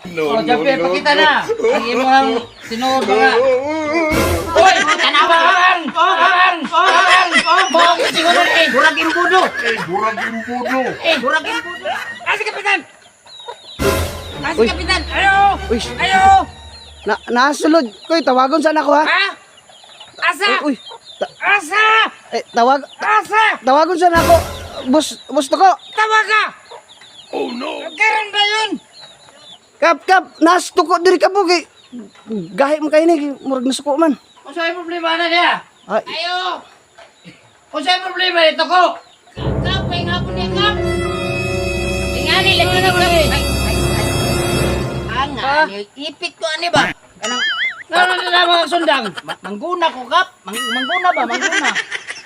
No, Oh, Jampio, pakita na. Ang imong tinuod mga. Uy, Tanawa! Ang! Ang! Ang! Mao gyud siguro ni. Murag imbudo. Murag imbudo. Eh, murag imbudo. Asa kapitan? Asa Uy. kapitan? Ayo! Uy, Ayo! na nasulod. Koy, tawagon sana ko ha. Ha? Asa? Uy, Asa? eh, tawag Asa? tawagon sana ako. Bus, bus ko. Tawa ka! Oh no! Karon ba yun? Kap, kap, nas tuko diri ka po kay gahi man kay ni, murag nasuko man. Unsa may problema na niya? Ay, Ayo! Unsa may problema nito ko? Kap, kay nga po niya, kap. Tingali lagi ni kap. Ay, ay, ay. Ang ani, ipit ko ani ba? Kanang Ano na na mga sundang? Mangguna ko kap. Mangguna ba? Mangguna.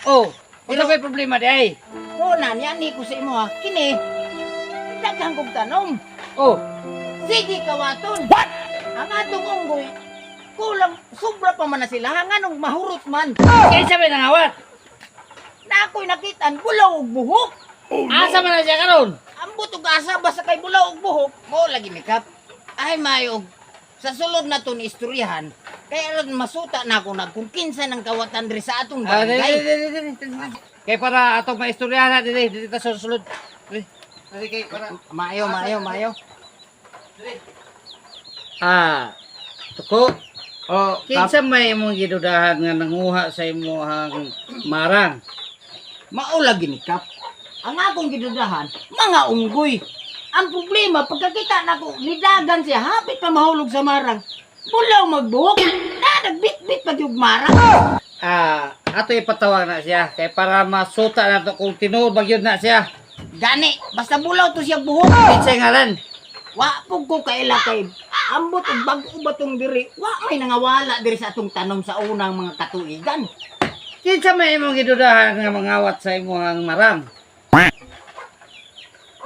Oh, unsa may problema di ay? Una, niya ni ko sa imo ha. Kini, daghang kong tanom. Oh, Sige kawaton. What? Ang atong unggoy, kulang, sobra pa man na sila. Nganong mahurot man. Kinsa may nangawat? Na ako'y nakitaan, bulaw og buhok. Asa man na siya karon? Ambot og asa, basta kay bulaw og buhok. Mo lagi mi kap. Ay mayo og sa sulod na to ni istoryahan, kaya aron masuta na ako na kung kinsa ng kawatan diri sa atong Ah, dili, barangay. dili, dili, dili. Kay para atong maistoryahan na dili, dili ta sa sulod. Dili. Dili kay para Maayo, maayo, maayo. Ah, tuko. Oh, kap, Kinsa may imong gidudahan nga nanguha sa imong marang? Mao lagi ni Kap. Ang akong gidudahan, mga unggoy. Ang problema, pagkakita nako, nidagan siya, hapit pa mahulog sa marang. Bulaw magbuhok, na nagbitbit pa yung marang. Ah, ato ipatawag na siya kay para masuta na to kung tinuod ba gyud na siya. Gani, basta bulaw to siya buhok. Kinsa ngalan? Wa pug ko kaila kay ambot og bag-o ba tong diri. Wa may nangawala diri sa atong tanom sa unang mga katuigan. Kinsa may imong gidudahan nga mangawat sa imong marang?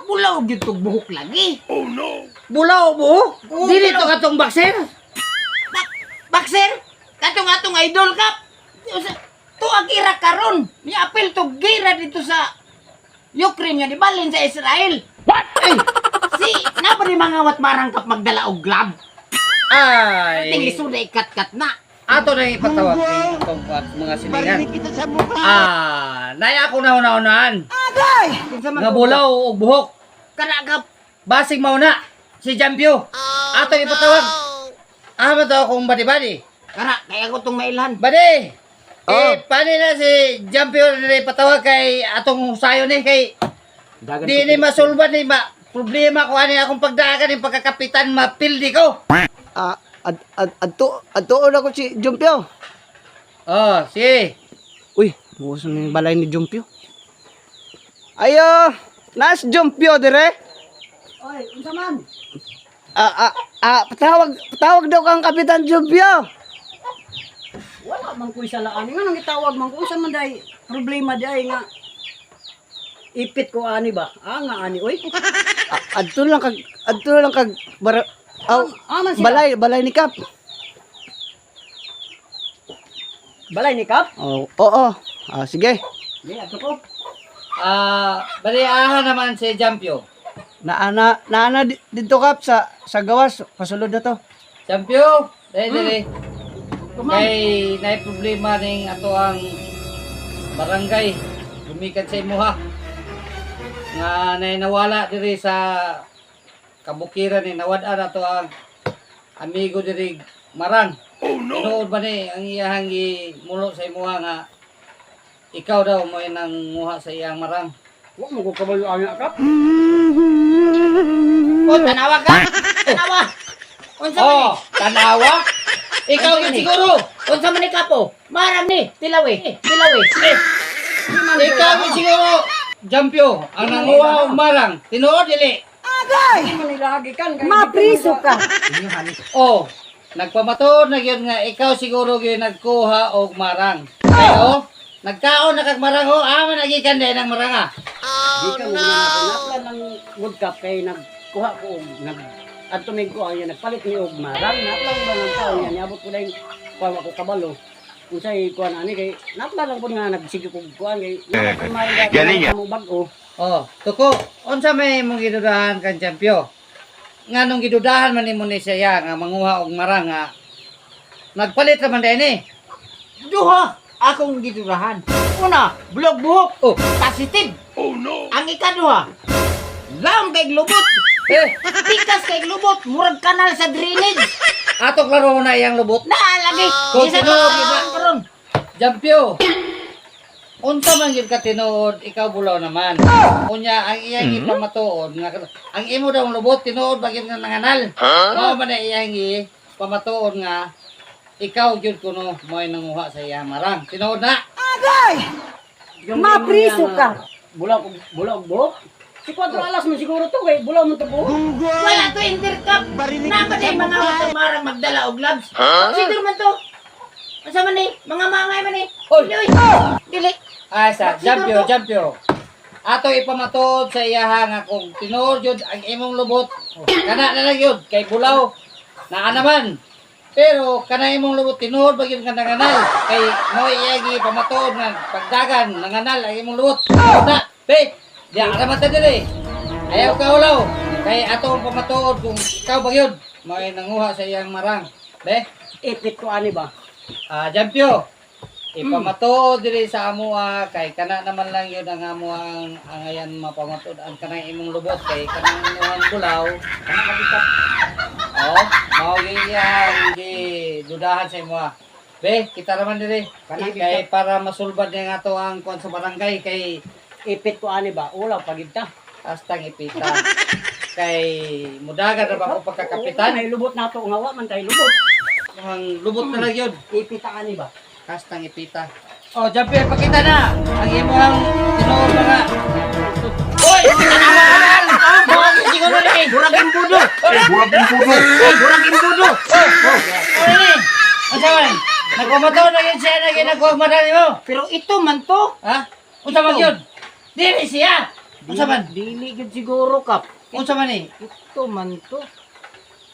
Bulaw gyud tog buhok lagi. Bulaw mo? Oo, Dili to bulaw. katong boxer? Boxer, katong atong idol kap. Tuag ira karon. Ni apil to gira dito sa Ukraine nga nibalin sa Israel. What? Ay, Si napa ni mga wat marang kap magdala og glove. ay. Ting lisod na ikat-kat na. Ato na ipatawag ni atong mga silingan. Ah, naya ako na una-unahan. Kinsa man Nga bulaw og buhok. Kana kap. Basig mauna si Jampio. Ato ipatawag. Ah, to akong badi-badi. Kana kay ako tong mailhan. Badi! Oh. Eh, paano na si Jampio na ipatawag kay atong husayon ni kay di ni masulban ni ma problema ko ani akong pagdaagan ni pagkakapitan mapildi ko. Ah, ad, ad, adto, adtoon ako si Jumpio. Oh, sige. Uy, bukas na yung balay ni Jumpio. Ayo, nas Jumpio dire. Oy, unsa man? Ah, ah, ah, patawag, patawag daw kang Kapitan Jumpio. Wala man ko'y salaan. Nga nang gitawag man ko, unsa man day problema day nga ipit ko ani ba? Ah, nga ani oy. Ah, adto lang kag bara, aw, Ah, man sila. balay, balay ni Kap. Balay ni Kap? Oh, oo. Ah, sige. Di adto ko. Ah, bali aha naman si Jampio. Naana, naana dito Kap sa gawas, pasulod na to. Jampio, dali dali. Kay naay problema ning ato ang barangay gumikan sa imuha nga nay nawala diri sa kabukiran ni nawad-an ato ang amigo diri Marang. Oh no. Tinuod ba ni ang iyahang gimulo sa imuha nga ikaw daw mo nang muha sa iyang marang. Wa mo ko kabalo ani Kap. O tanawa ka. Tanawa. Unsa man ni? Oh, tanawa. Ikaw yun siguro. Unsa man ni kapo? Marang ni, tilawi, tilawi. Eh, ikaw yun siguro. Jampio, ang nanguha og marang. Tinuod dili. Di man nilagi kan. Mapriso ka. Oh, nagpamatuod na gyud nga ikaw siguro gyud nagkuha og marang. Kayo, nagkaon na kag marang oh, ama nagikan din ang marang ah. Di ka mo na naplan ng World Cup kay nagkuha ko og nag adto mig ko niya nagpalit ni og marang naplan ba ng tao niya niabot ko dahil kuha wa ko kabalo. Unsay kuan ani kay naplan lang pud nga nagsige ko kuan kay galing mo bag-o. Oh, tuko, unsa may imong gidudahan kan Jampio? Nganong gidudahan man nimo ni siya nga manguha og marang nga nagpalit ra man din eh. Duha akong gidurahan. Una, bulog buhok. Oh. Positive. Oh no. Ang ikaduha, lam kay glubot. Eh, Pikas kay glubot, murag kanal sa drainage. ato klaro na iyang lubot. Naa lagi. Kung Isa tinuod, ka iba. karon. Jampyo. Unsa man gyud ka tinuod, ikaw bulaw naman. Unya ang iyang ipamatuod nga ang imo daw lubot tinuod ba gyud nga nanganal. Mao man na iyang ipamatuod nga ikaw gyud kuno mo'y nanguha sa iyang marang. Tinuod na. Yung Mapriso imo niya ka. nga, Bulaw bulaw buhok. Si Cuatro Alas man siguro to kay bulaw man to buhok. Wala to intercap. Napa day mga marang magdala og gloves. Consider man to. Asa man ni? Mga mangay man ni. Oy. Dili, oy. Dili. Ay sa Jampyo, Jampyo. Ato ipamatuod sa iyaha nga kung tinuod yun ang imong lubot, kana na lang yun, kay bulaw, naa naman. Pero kana imong lubot tinuod ba yun ka nanganal? Kay mo iyagi pamatuod nga pagdagan nanganal ang imong lubot. Na, be, diya ka naman ta diri. Ayaw ka ulaw. Kay ato ang pamatuod kung ikaw ba yun, may nanguha sa iyang marang. Be, Ipit ko ani ba? ah, Jampyo, ipamatuod diri sa amoa kay kana naman lang yun ang amo ang angayan mapamatuod ang kanang imong lubot kay kanang imong bulaw. Kana ka bikap. Oh, mao gyud iyang gi dudahan sa imoha. Be, kita raman diri. Kanang Kay para masulbad niya nga to ang kuan sa barangay kay Ipit ko ani ba? Ulaw pagid ta. hastang ipita. Kay mudagan ra ba ko pagkakapitan? May lubot nato nga wa man tay lubot. Ang lubot na lang yun. Ipit ta ani ba? Kastang ipita. Oh, Jampi, pakita na ang imong tinuod mga. Oy! Tanawan! Murag siguro ni. Murag imbudo. Murag imbudo. Murag imbudo. Oy, ni! Unsa man? Nagpamataw na yun siya na ginakuha mo mo. Pero ito man to. Ha? Unsa man yun? Dili siya! Unsa man? Dili gyud siguro kap. Unsa man ni? Ito man to.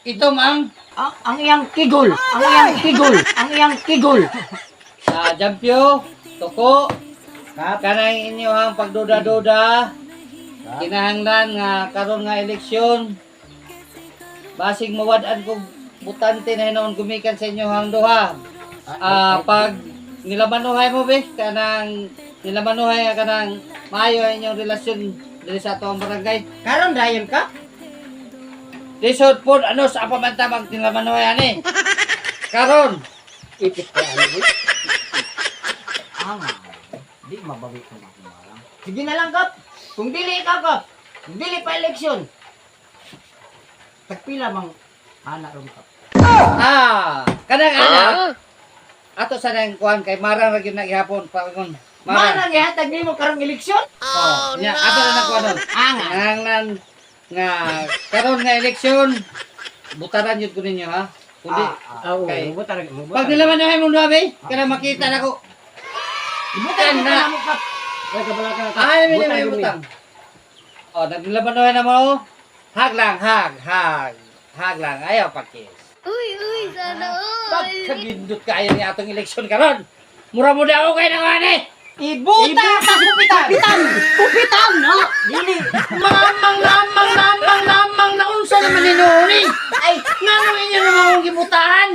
Ito mang Ang iyang kigol, ang iyang kigol, ang iyang kigol. ah, Jampyo, Toko, kanang inyong pagduda-duda, kinahanglan nga karon nga eleksyon, basig mawad-an kog butante na hinuon gumikan sa inyong duha. Ah, pag nilamanuhay mo be, kanang nilamanuhay nga kanang maayo ang inyong relasyon diri sa atong barangay. Karon dayon ka? Lisod po, ano sa pamanta mag nilamanuhay ani? Karon, Ipit ko ani. ba? Ah, di mabawi ko na marang. Sige na lang kap. Kung dili ikaw kap, kung dili pa eleksyon. Tagpila mang ana ron kap. Ah, kanang anak. Ato sa nang kuan kay marang ra gyud na gihapon pagon. Marang. Marang ihatag nimo karong eleksyon? Oh, nya ato na nang kuan. Ah, nga. Nanglan nga karon nga eleksyon butaran jud ko ninyo ha. Kundi Ah, oo, Kay- lubot talaga. Lubot. pag nilaman na imong duha be, kana makita nako. Ibutan mo na. na mo kap. Ay, kabala ka. Ay, may Butang may yun, eh. butang. Oh, naglaban na mo. Hag lang, hag, hag. Hag lang, ayaw pakis. Uy, uy, sana all. Pagkagindot kayo ni atong eleksyon karon. Mura mo daw kay nang ani. Ibuta sa kupitan. Kupitan. Kupitan, no? Dili. Mamang lamang lamang lamang naunsa naman ni Nuri. Ay, Ngano inyo naman akong gibutahan?